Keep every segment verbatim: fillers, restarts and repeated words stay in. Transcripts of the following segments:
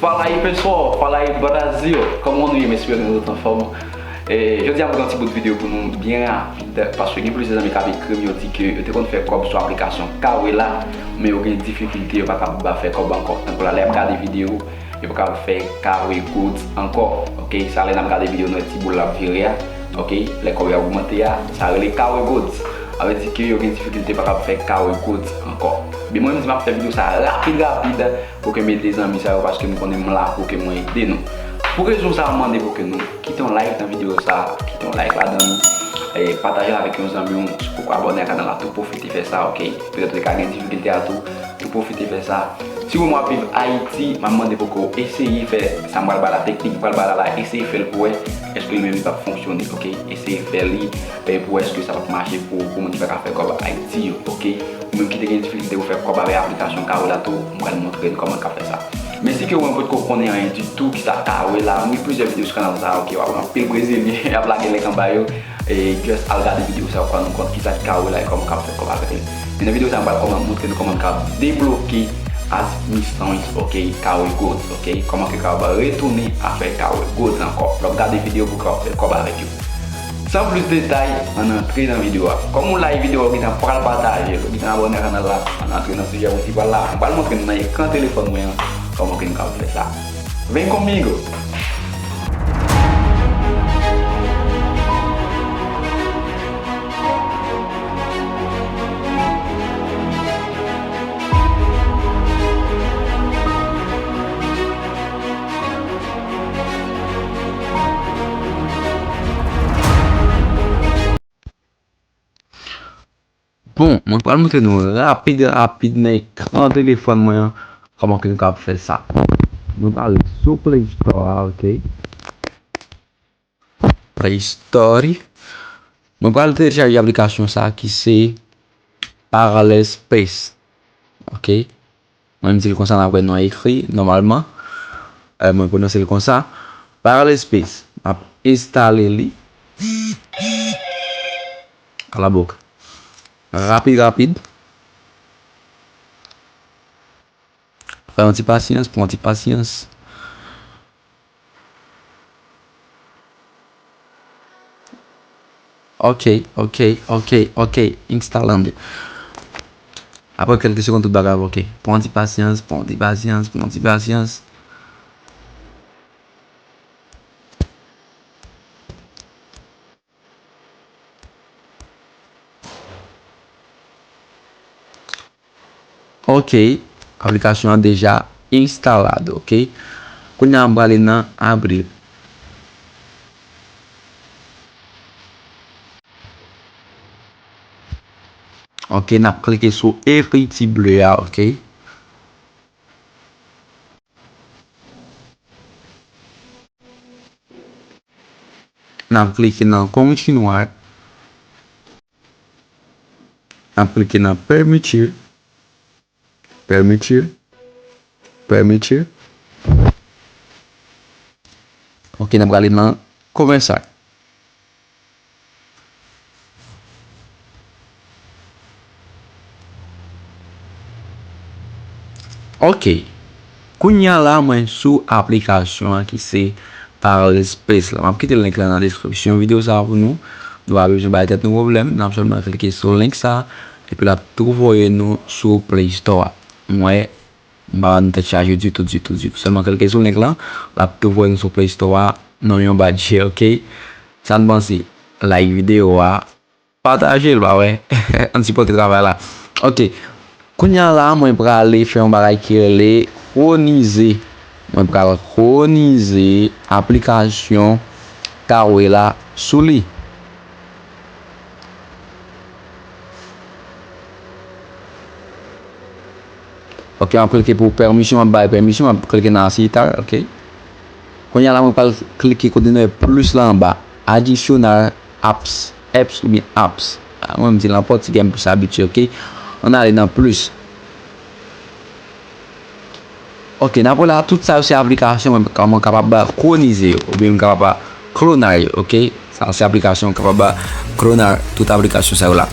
Fala aí, pessoal, fala aí, Brasil. Kòman nou ye? M espere nou tout anfòm. E, jodi a, mwen gen yon ti bout videyo pou nou byen rapid, paske gen plizyè zanmi k ap ekri m, yo di ke yo te konn fè kòb sou aplikasyon Kawela, men yo gen difikilte, yo pa kapab fè kòb ankò. Tankou la, lè y ap gade videyo, yo pa kapab fè Kawe Goods ankò. Ok, sa lè n ap gade videyo, nou wè ti boul la ap vire a. Ok, lè kòb yo ap ogmante a, sa rele Kawe Goods. Sa vle di ke yo gen difikilte, pa kapab fè Kawe Goods ankò. Men mwen, m di m ap fè videyo sa rapid, rapid, pou ke mete zanmi sa yo, paske m konnen m la pou ke mwen ede nou. Pou rezon sa, m mande pou ke nou kite yon like nan videyo sa, kite yon like ladan li, e pataje l avèk yon zanmi w, si w poko abòne ak kanal la tou, pwofite fè sa, ok? Petèt ou te ka gen difikilte a tou, tou pwofite fè sa. Si w wè m ap viv Ayiti, m ap mande pou ke w eseye fè sa m pral ba la, teknik m pral ba la la, eseye fè l pou wè èske li menm li p ap fonksyone, ok? Eseye fè li, e pou wè èske sa p ap mache pou, pou moun ki pa ka fè kòb Ayiti yo, ok? Ou menm ki te gen difikilte pou fè kòb avèk aplikasyon Kawela tou, m pral montre n kòman n ka fè sa. Men si ke ou menm potko konnen anyen ditou ki sa Kawela, m gen plizyè videyo sou kanal sa, ok, w ap wè anpil brezilyen y ap lage link anba yo. E just al gade videyo sa, w pral rann kont ki sa ki Kawela e kòman w ka fè kòb avèk li. Men nan videyo sa, m pral kòman montre nou kòman n ka debloke as missões, ok, Kawe Goods, ok, kòman ke w ka retounen a fè Kawe Goods ankò. Donk gade videyo pou w ka fè kòb avèk yo. San plis detay, ann antre nan videyo a. Kòm ou like videyo a, ou gentan pral pataje l, ou gentan abòne ak kanal la, ann antre nan sijè prensipal la. M pral montre n nan ekran telefòn mwen an kòman ke n ka fè sa. Vem comigo! Bon, mwen pral montre nou rapid, rapid nan ekran telefòn mwen an, kòman ke nou kapab fè sa. Mwen pral sou Play Store a, ok? Play Store. Mwen pral telechaje aplikasyon sa ki se Parallel Space. Ok? Mwen m di l konsa, n ap wè non an ekri nòmalman. Eh, mwen pwononse l konsa. Parallel Space. M ap enstale li. Kalabok. Rapid, rapid. Pran yon ti pasyans, pran yon ti pasyans. Ok, ok, ok, ok. Instalando. Apre kèlke segonn, tout bagay ap ok. Pran ti pasyans, pran ti pasyans, pran ti pasyans. Ok, aplikasyon an deja instalado, ok. Kounye a m prale nan abri. Ok, n ap klike sou ekriti ble a, ok. N ap klike nan Continuar. N ap klike nan Permitir. Permitir. Permitir. Ok, n ap prale nan Começar. Ok. Kounye a la, mwen sou aplikasyon an ki se Parallel Space la. M ap kite link la nan deskripsyon videyo sa a pou nou. Nou pa bezwen bay tèt nou pwoblèm. N ap sèlman klike sou link sa a, epi l ap tou voye nou sou Play Store a. Mwen, m pa ba nou tèt chaje ditou, ditou, ditou. Sèlman klike sou link lan, l ap tou voye nou sou Play Store a, nan yon badje, ok? Sa n panse? Like videyo a, pataje l, pa vre? Ann sipòte travay la. Ok. Kounye a la, mwen prale fè yon bagay ki rele kronize. Mwen pral kronize aplikasyon Kawela sou li. Ok, m ap klike pou pèmisyon, m ap bay pèmisyon, m ap klike nan aseptar, ok. Kounye a la, mwen pral klike kote nou wè plis la anba. Adicionar apps, apps oubyen apps. A, mwen, m di l an pòtigè, m plis abitye, ok. Ann ale nan plis. Ok, n ap wè la, tout sa yo se aplikasyon, mwen, mwen kapab kronize yo, oubyen m kapab klonar yo, ok. Sa se aplikasyon, m kapab klonar tout aplikasyon sa yo la.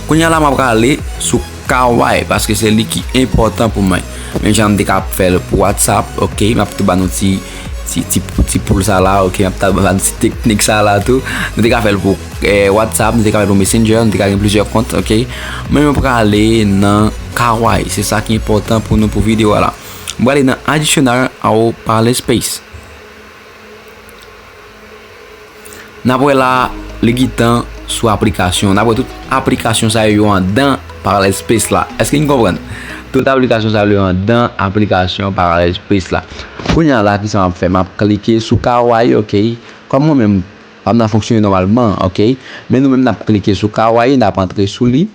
Kounye a la, m ap prale sou Kawaii, paske se li ki enpòtan pou mwen. Menm jan m te ka fè l pou WhatsApp, ok, m ap tou ba nou ti, ti, ti, ti poul sa la, ok, m ap tou ba nou ti teknik sa la tou. Nou te ka fè l pou eh, WhatsApp, nou te ka fè l pou Messenger, nou te ka gen plizyè kont, ok. Men mwen prale nan Kawaii, se sa ki enpòtan pou nou pou videyo a la. M prale nan Additional ao Parler Space. N ap wè la, li gentan sou aplikasyon. N ap wè tout aplikasyon sa yo anndan Parler Space la. Èske n konprann? Tout aplikasyon sa yo anndan aplikasyon Parler Space la. Kounye a la, kisa m ap fè? M ap klike sou Kawaii, ok. Kòm mwen menm, pa m nan fonksyone nòmalman, ok. Men nou menm n ap klike sou Kawaii, n ap antre sou li.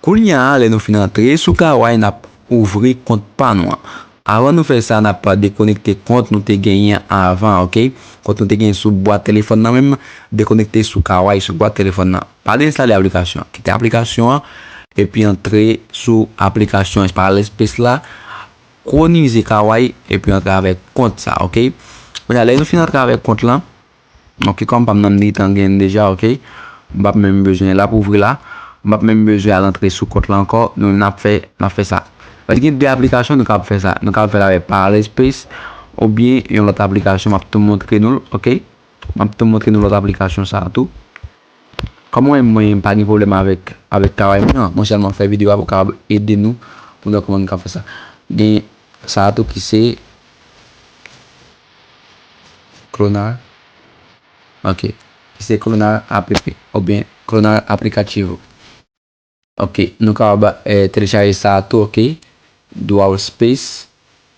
Kounye a, lè nou fin antre sou Kawaii, n ap ouvri kont pa nou an. Avan nou fè sa, n ap dekonekte kont nou te genyen avan, ok? Kont nou te genyen sou bwat telefòn nan menm, dekonekte sou Kawaii, sou bwat telefòn nan. Pa dezenstale aplikasyon an. Kite aplikasyon an, epi antre sou aplikasyon Parler Space la, kronize Kawaii, epi antre avèk kont sa, ok? Kounye a, lè nou fin antre avèk kont lan, ok, kòm pa m nan m gentan genyen deja, ok. M p ap menm bezwen l ap ouvri la. M p ap menm bezwen al antre sou kont la ankò. Nou, n ap fè, n ap fè sa. Paske gen de aplikasyon nou kapab fè sa. Nou kapab fè l avèk Parler Space oubyen yon lòt aplikasyon. M ap tou montre nou l, ok. M ap tou montre nou lòt aplikasyon sa a tou. Kòm mwen, mwen pa gen pwoblèm avèk, avèk Kawaii mwen an, mwen sèlman fè videyo a pou kapab ede nou pou nou wè kòman nou ka fè sa. Gen sa a tou ki se Clonar. Ok. Ki se Clonar app oubyen Clonar Aplicativo. Ok, nou kapab eh, telechaje sa a tou, ok. Dual Space,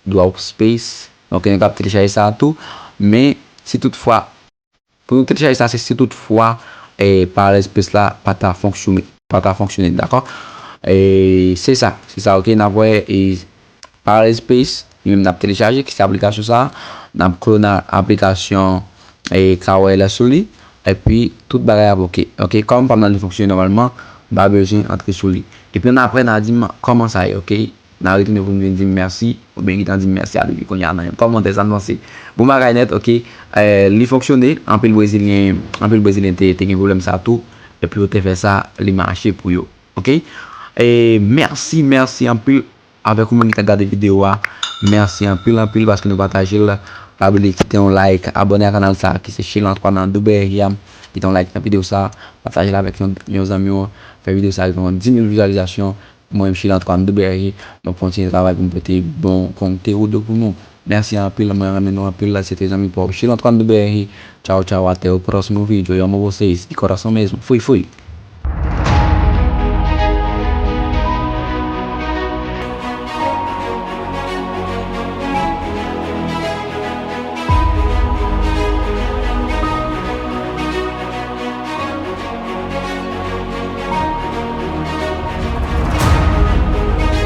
Dual Space. Ok, nou kapab telechaje sa a tou. Men, si toutfwa, pou nou telechaje sa, se si toutfwa eh, Parler Space la pa ta fonksyone, pa ta fonksyone, dakò? E se sa, se sa, ok. N ap wè e Parler Space, li menm n ap telechaje, ki se aplikasyon sa a. N ap clonar aplikasyon e Kawaii la sou li. Epi, tout bagay ap ok. Ok, kòm pa m nan li fonksyone nòmalman, m pa bezwen antre sou li. Epi, annapre, n a di m kòman sa ye, ok? N a retounen pou n vin di m mèsi, oubyen gentan di m mèsi a depi kounye a nan yon kòmantè, sa n panse. Bon bagay nèt, ok? Eh, li fonksyone, anpil Brezilyen, anpil Brezilyen te, te gen pwoblèm sa tou. Epi, yo te fè sa, li mache pou yo. Ok? E mèsi, mèsi anpil avèk ou menm ki t ap gade videyo a. Mèsi anpil, anpil paske nou pataje l. Pa bliye kite yon like, abòne a kanal sa a ki se Sheila Antoine Duberry a. Kite yon like nan videyo sa a, pataje l avèk yon, yon zanmi w. Fè videyo sa a rive yon dis mil vizyalizasyon. Mwen menm Sheila Antoine Duberry, nou kontinye travay pou nou pote bon konteni pou nou. Mèsi anpil, mwen renmen nou anpil. Se te zanmi pa w Sheila Antoine Duberry. Tchao, tchao, até o próximo vídeo. Yo amo vocês, de coração mesmo. Fui, fui.